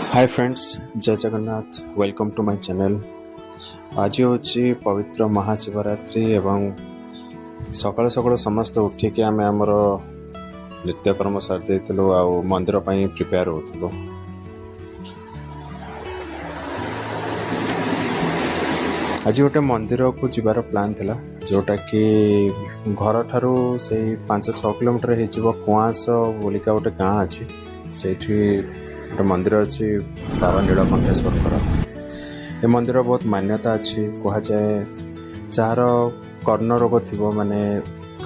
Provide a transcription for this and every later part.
ହାଏ friends, ଜୟ Jagannath. Welcome to my channel. ଆଜି ହେଉଛି ପବିତ୍ର ମହାଶିବରାତ୍ରି ଏବଂ ସକାଳୁ ସକାଳୁ ସମସ୍ତେ ଉଠିକି ଆମେ ଆମର ନିତ୍ୟକର୍ମ ସାରି ଦେଇଥିଲୁ ଆଉ ମନ୍ଦିର ପାଇଁ ପ୍ରିପେୟାର ହେଉଥିଲୁ। ଆଜି ଗୋଟେ ମନ୍ଦିରକୁ ଯିବାର ପ୍ଲାନ୍ ଥିଲା, ଯେଉଁଟାକି ଘରଠାରୁ ସେଇ 5-6 କିଲୋମିଟର ହେଇଯିବ। କୁଆଁସ ବୋଲିକା ଗୋଟେ ଗାଁ ଅଛି, ସେଇଠି ଗୋଟେ ମନ୍ଦିର ଅଛି ବାବା ନୀଳକଣ୍ଠେଶ୍ୱରଙ୍କର। ଏ ମନ୍ଦିର ବହୁତ ମାନ୍ୟତା ଅଛି। କୁହାଯାଏ ଯାହାର କର୍ଣ୍ଣ ରୋଗ ଥିବ, ମାନେ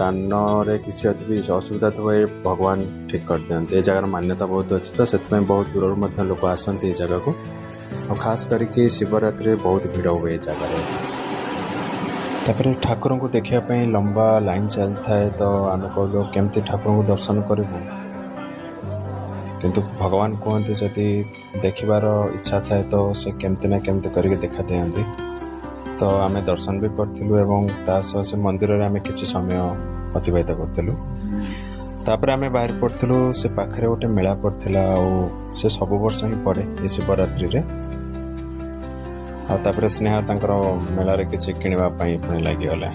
କାନରେ କିଛି ଯଦି ବି ଅସୁବିଧା ଥିବ, ଏ ଭଗବାନ ଠିକ୍ କରିଦିଅନ୍ତି। ଏ ଜାଗାର ମାନ୍ୟତା ବହୁତ ଅଛି, ତ ସେଥିପାଇଁ ବହୁତ ଦୂରରୁ ମଧ୍ୟ ଲୋକ ଆସନ୍ତି ଏ ଜାଗାକୁ। ଆଉ ଖାସ୍ କରିକି ଶିବରାତ୍ରିରେ ବହୁତ ଭିଡ଼ ହୁଏ ଏ ଜାଗାରେ। ତାପରେ ଠାକୁରଙ୍କୁ ଦେଖିବା ପାଇଁ ଲମ୍ବା ଲାଇନ୍ ଚାଲିଥାଏ, ତ ଆମେ କହିଲୁ କେମିତି ଠାକୁରଙ୍କୁ ଦର୍ଶନ କରିବୁ? କିନ୍ତୁ ଭଗବାନ କୁହନ୍ତି, ଯଦି ଦେଖିବାର ଇଚ୍ଛା ଥାଏ ତ ସେ କେମିତି ନା କେମିତି କରିକି ଦେଖା ଦିଅନ୍ତି। ତ ଆମେ ଦର୍ଶନ ବି କରିଥିଲୁ ଏବଂ ତା ସହ ସେ ମନ୍ଦିରରେ ଆମେ କିଛି ସମୟ ଅତିବାହିତ କରିଥିଲୁ। ତାପରେ ଆମେ ବାହାରି ପଡ଼ିଥିଲୁ। ସେ ପାଖରେ ଗୋଟେ ମେଳା ପଡ଼ିଥିଲା ଆଉ ସେ ସବୁ ବର୍ଷ ହିଁ ପଡ଼େ ଏ ଶିବରାତ୍ରିରେ। ଆଉ ତାପରେ ସ୍ନେହା ତାଙ୍କର ମେଳାରେ କିଛି କିଣିବା ପାଇଁ ପୁଣି ଲାଗିଗଲା।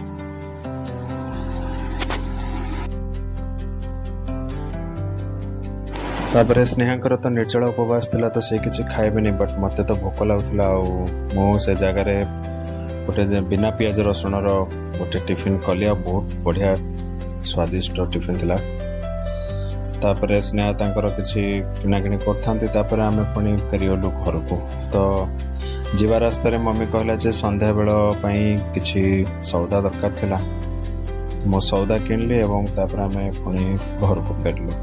ତାପରେ ସ୍ନେହାଙ୍କର ତ ନିର୍ଜଳା ଉପବାସ ଥିଲା, ତ ସେ କିଛି ଖାଇବେନି, ବଟ୍ ମୋତେ ତ ଭୋକ ଲାଗୁଥିଲା। ଆଉ ମୁଁ ସେ ଜାଗାରେ ଗୋଟେ ଯେ ବିନା ପିଆଜ ରସୁଣର ଗୋଟେ ଟିଫିନ୍ କଲି ଆଉ ବହୁତ ବଢ଼ିଆ ସ୍ୱାଦିଷ୍ଟ ଟିଫିନ୍ ଥିଲା। ତାପରେ ସ୍ନେହା ତାଙ୍କର କିଛି କିଣାକିଣି କରିଥାନ୍ତି। ତାପରେ ଆମେ ପୁଣି ଫେରିଗଲୁ ଘରକୁ। ତ ଯିବା ରାସ୍ତାରେ ମମି କହିଲା ଯେ ସନ୍ଧ୍ୟାବେଳ ପାଇଁ କିଛି ସଉଦା ଦରକାର ଥିଲା। ମୁଁ ସଉଦା କିଣିଲି ଏବଂ ତାପରେ ଆମେ ପୁଣି ଘରକୁ ଫେରିଲୁ।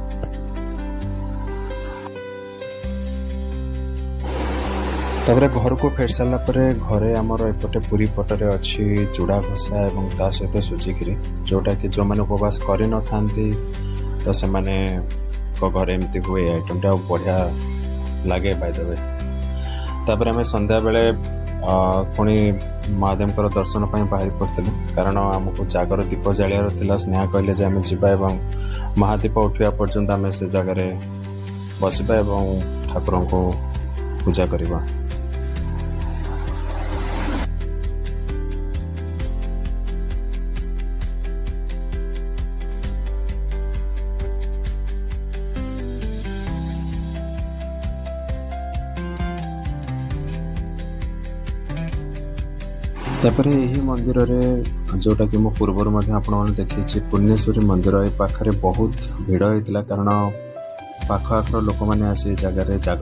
ତାପରେ ଘରକୁ ଫେରି ସାରିଲା ପରେ ଘରେ ଆମର ଏପଟେ ପୁରୀ ପଟରେ ଅଛି ଚୁଡ଼ା ଘଷା ଏବଂ ତା ସହିତ ସୁଜି କ୍ଷୀରି, ଯେଉଁଟାକି ଯେଉଁମାନେ ଉପବାସ କରିନଥାନ୍ତି ତ ସେମାନଙ୍କ ଘରେ ଏମିତି ହୁଏ ଏ ଆଇଟମ୍ଟା, ଆଉ ବଢ଼ିଆ ଲାଗେ ବାଇ ଦ we. ତାପରେ ଆମେ ସନ୍ଧ୍ୟାବେଳେ ପୁଣି ମହାଦେବଙ୍କର ଦର୍ଶନ ପାଇଁ ବାହାରି ପଡ଼ିଥିଲୁ, କାରଣ ଆମକୁ ଜାଗର ଦୀପ ଜାଳିବାର ଥିଲା। ସ୍ନେହା କହିଲେ ଯେ ଆମେ ଯିବା ଏବଂ ମହାଦୀପ ଉଠିବା ପର୍ଯ୍ୟନ୍ତ ଆମେ ସେ ଜାଗାରେ ବସିବା ଏବଂ ଠାକୁରଙ୍କୁ ପୂଜା କରିବା। ତାପରେ ଏହି ମନ୍ଦିରରେ, ଯେଉଁଟାକି ମୁଁ ପୂର୍ବରୁ ମଧ୍ୟ ଆପଣମାନେ ଦେଖିଛି, ପୂର୍ଣ୍ଣେଶ୍ୱରୀ ମନ୍ଦିର, ଏ ପାଖରେ ବହୁତ ଭିଡ଼ ହେଇଥିଲା, କାରଣ ପାଖ ଆଖର ଲୋକମାନେ ଆସି ଏ ଜାଗାରେ ଜାଗର